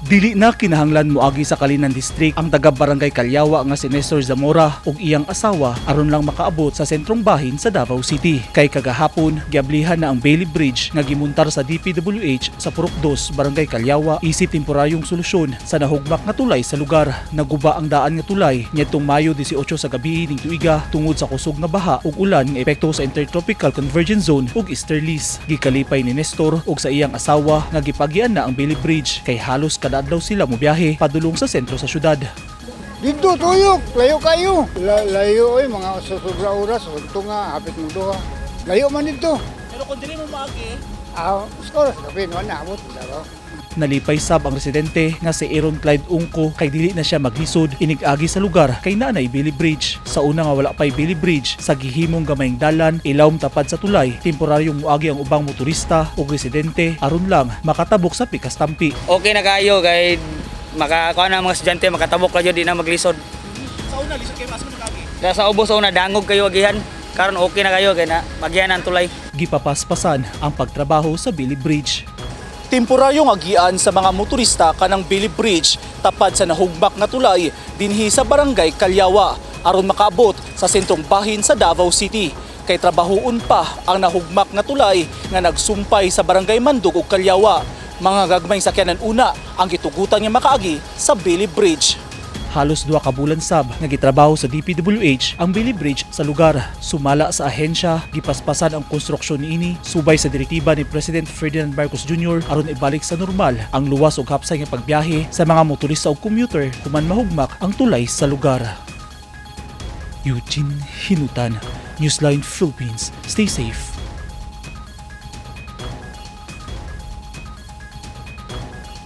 Dili na kinahanglan moagi sa Calinan District ang taga Barangay Kalyawa nga si Nestor Zamora ug iyang asawa aron lang makaabot sa sentrong bahin sa Davao City. Kay kagahapon, giablihan na ang Bailey Bridge nga gimuntar sa DPWH sa Purok 2, Barangay Kalyawa, isip temporaryong solusyon sa nahugmak nga tulay sa lugar. Naguba ang daan nga tulay niadtong Mayo 18 sa gabi ning tuiga tungod sa kusog nga baha ug ulan nga epekto sa Intertropical Convergence Zone ug Easterlies. Gikalipay ni Nestor ug sa iyang asawa nga gipagian na ang Bailey Bridge kay halos kada adlaw sila mobiyahe padulong sa sentro sa syudad. Dito, tuyok. Layo kayo. Layo, oy, mga sa sobra oras. Ito nga, hapit mo duha. Layo man dito. Pero kung dili mo maagi, Ah, oras gabi, no, naabot. Daro. Nalipay sab ang residente nga si Aaron Clyde Ungko kay dili na siya maglisod inig-agi sa lugar kay naanay Bailey Bridge. Sa una nga wala pay Bailey Bridge sa gihimong gamayng dalan ilawom tapad sa tulay, temporaryong muagi ang ubang motorista ug residente aron lang makatabok sa pikas tampi. Okay na kayo kay makakuha na ang mga estudyante, makatabok kayo, di na maglisod. Sa una lisod kay mas mo nag-agi. Kaya sa ubos una dangog kayo agihan. Karon okay na kayo kay na magihan ang tulay. Gipapaspasan ang pagtrabaho sa Bailey Bridge. Temporaryong agian sa mga motorista kanang Bailey Bridge tapad sa nahugmak nga tulay dinhi sa Barangay Kalyawa aron makaabot sa sentrong bahin sa Davao City. Kay trabahoon pa ang nahugmak nga tulay nga nagsumpay sa Barangay Mandug ug Kalyawa. Mga gagmayng sakyanan una ang gitugutan nga makaagi sa Bailey Bridge. Halos 2 ka bulan sab nga gitrabaho sa DPWH ang Bailey Bridge sa lugar. Sumala sa ahensya, gipaspasan ang konstruksyon niini subay sa direktiba ni President Ferdinand Marcos Jr. aron ibalik sa normal ang luwas ug hapsay nga pagbiyahe sa mga motorista ug commuter human mahugmak ang tulay sa lugar. Eugene Hinutan, Newsline Philippines. Stay safe.